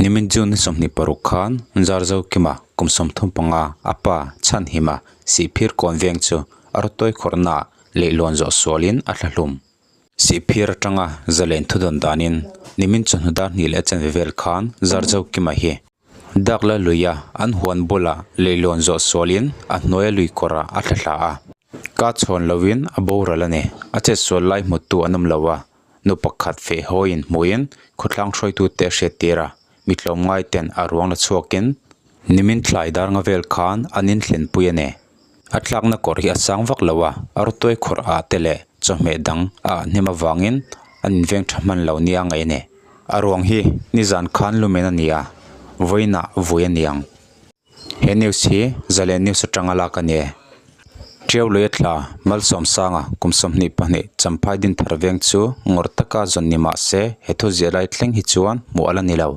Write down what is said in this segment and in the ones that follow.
Nimin June ni 26 khan Zarzokima kum 35 a pa Chhanhima Sihphir kawn veng chu a rawtawi khawrhnaah leihlawn zawh sualin a thla hlum. Sihphir atanga zalen thudawn danin nimin chawhnu dar hnih leh a chanve vel khan Zarzokima hi Dakla luia an huan bulah leihlawn zawh sualin a hnuaia lui kawrah a thla thla a. Ka chhawn lovin a boral a ni. A chetsual lai hmutu an awm lo a, nu pakhat feh hawiin hmuin khawthlang hruaitute a hriattir a, mi tlawmngai ten a ruang la chhuakin nimin thlai dar nga vel khan an inthlenpui a ni. A tlakna kawr hi a sang vak lo a, a rawtuai khawrh ah te leh chawhmeh dang a ah hnem avangin an inveng tha hman lo nia ngaih a ni. A ruang hi nizan khan lumen a ni a, vawiinah vui a ni ang. He news hi Zalen News atanga lak a ni e. Tiau lui a tla, Malsawmsanga kum 22 Champhai Dinthar veng chu ngawrh taka zawn ni mah se he thu ziah lai thleng hi chuan hmuh a la ni lo.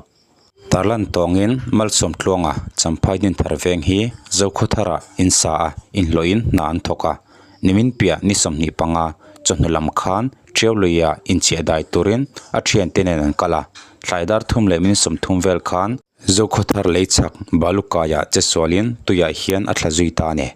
Tarlan tawngin Malsawmtluanga Champhai Dinthar veng hi Zokhawthara in sa a, inhlawhin hna an thawk a. Nimin piah ni 25 chawhnu lam khan Tiau luia inchiah dai turin a thiante nen an kal a, tlai dar thum leh min 30 vel khan Zokhawthar lei chhak Balukaiah che sualin tuiah hian a thla zui ta a ni.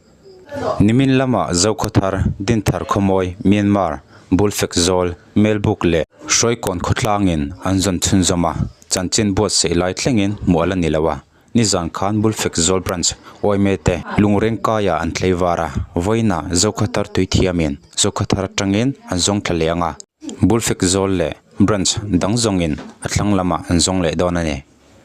Nimin lamah Zokhawthar, Dinthar Khawmawi, Myanmar, Bulfek Zawl, Melbuk leh Hruaikawn khawtlangin an zawn chhunzawm a, chanchin buatsaih lai thlengin hmuh a la ni lo a. Nizan khan Bulfek Zawl Branch Awime te Lungrengkaiah an tlei var a, vawiinah Zokhawthar tuithiamin Zokhawthar atangin an zawng thla leh ang a. Bulfek Zawl leh Branch dang zawngin a thlang lamah an zawng leh dawn a ni.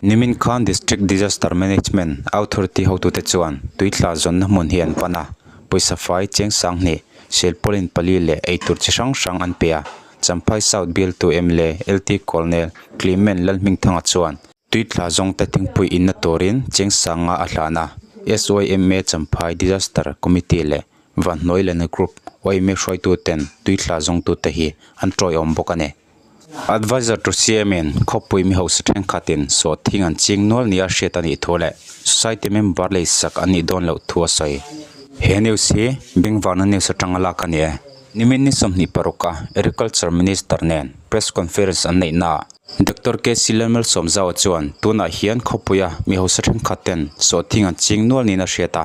Nimin khan District Disaster Management Authority hotute chuan tuitla zawnna hmun hi an pan a, pawisa fai cheng 2000, silpaulin pali leh eitur chi hrang hrang an pe a. Champhai South bialtu mla LT Colonel Clement Lalhmingthanga chuan tuitla zawngte thingpui inna turin cheng 5,000 a hlan a, SYMA Champhai Disaster Committee leh Vanhnuailana Group yma hruaituten tuitla zawngtute hi an tawiawm bawk a ni. Advisor to CM in khawpui mi hausa thenkhatin sawhthing an ching nual nia hriat a nih thu leh society member lei sak an nih dawn loh thu a sawi. He news hi Bengvarna news atanga lak a ni e. Nimin ni 26 a Agriculture Minister nen press conference an neih naah Doctor KC Lalmalsawmzaua chuan tunah hian khawpuia mi hausa thenkhat ten sawhthing an ching nual niin a hriat a.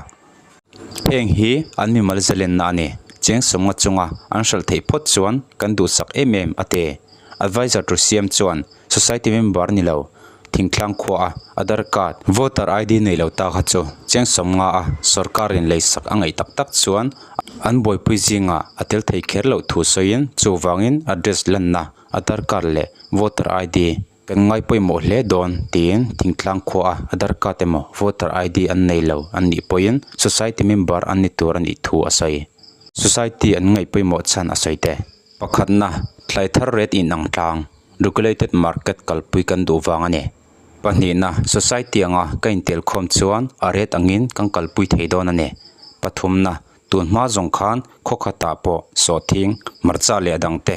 Heng hi an mimal zalenna a ni. Cheng 50 chunga an hralh theih phawt chuan kan duhsak em em a ti. Advisor to CM chuan society member ni lo thingtlang khua a Aadhaar card, voter ID nei lo ta kha chu cheng 50 a sorkarin leisak a ngaih tak tak chuan an buaipui zingah a tel thei kher loh thu sawiin chuvangin address lanna Aadhaar card leh voter ID Kan ngai pawimawh hle dawn tiin thingtlang khua a Aadhaar card emaw voter ID an nei lo an nih pawhin society member an ni tur a nih thu a sawi. Society an ngaih pawimawh chhan a sawi te. Pakhatna, thlai thar rate inang tlang, regulated market kalpui kan duh vang a ni. Pahnihna, society anga ka intel khawm chuan a rate angin kan kalpui thei dawn a ni. Pathumna, tun hma zawng khan khaw khatah pawh sawhthing, hmarcha leh a dangte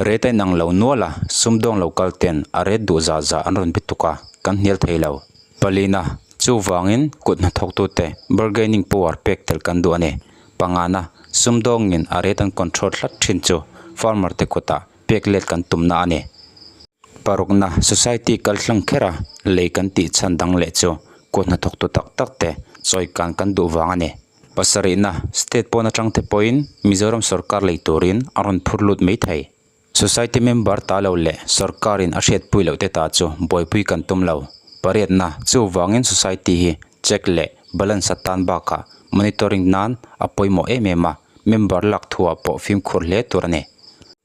Rate a inang lo nual a, sumdawng lo kal ten a rate duh zah zah an rawn bituk a, kan hnial thei lo. Palina, chuvangin kut hnathawktute bargaining power pek tel kan duh a ni. Pangana, sumdawngin a rate an control tlat thin chu farmer te kutah pek let kan tumna a ni. Parukna, society kal tlang kher a, lei kan tih chhan dang leh chu kut hnathawktu tak tak te chawikan kan duh vang a ni. Pasarihna, state pawn atang te pawhin Mizoram sorkar lei turin a rawn phur lut mai thei. Society member ta lo leh sorkarin a hriatpui loh te ta chu buaipui kan tum lo. Pariatna, chuvangin society hi check leh balance atan bakah monitoring nan a pawimawh em em a, member lak thuah pawh fimkhur hle tur a ni.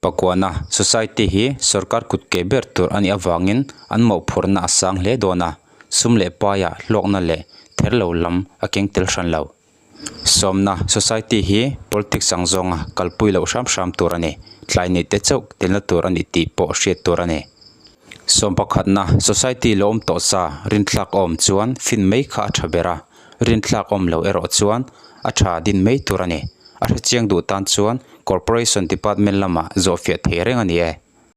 Pakuana, society hi sorkar kut ke ber tur a nih avangin an mawhphurhna a sang hle dawn a. Sum leh paia hlawkna leh ther lo lam a keng tel hran lo. Sawmna, Society hi politics ang zawnga kalpui loh hram hram tur a ni. Tlai neih te chauh telna tur a ni tih pawh hriat tur a ni. Sawm pakhatna, Society lo awm tawh sa rinthlak awm chuan fin mai kha a tha ber a, rinthlak awm lo erawh chuan a tha din mai tur a ni. A hrechiang duh tan chuan Corporation Department lamah zawhfiah thei reng a ni e.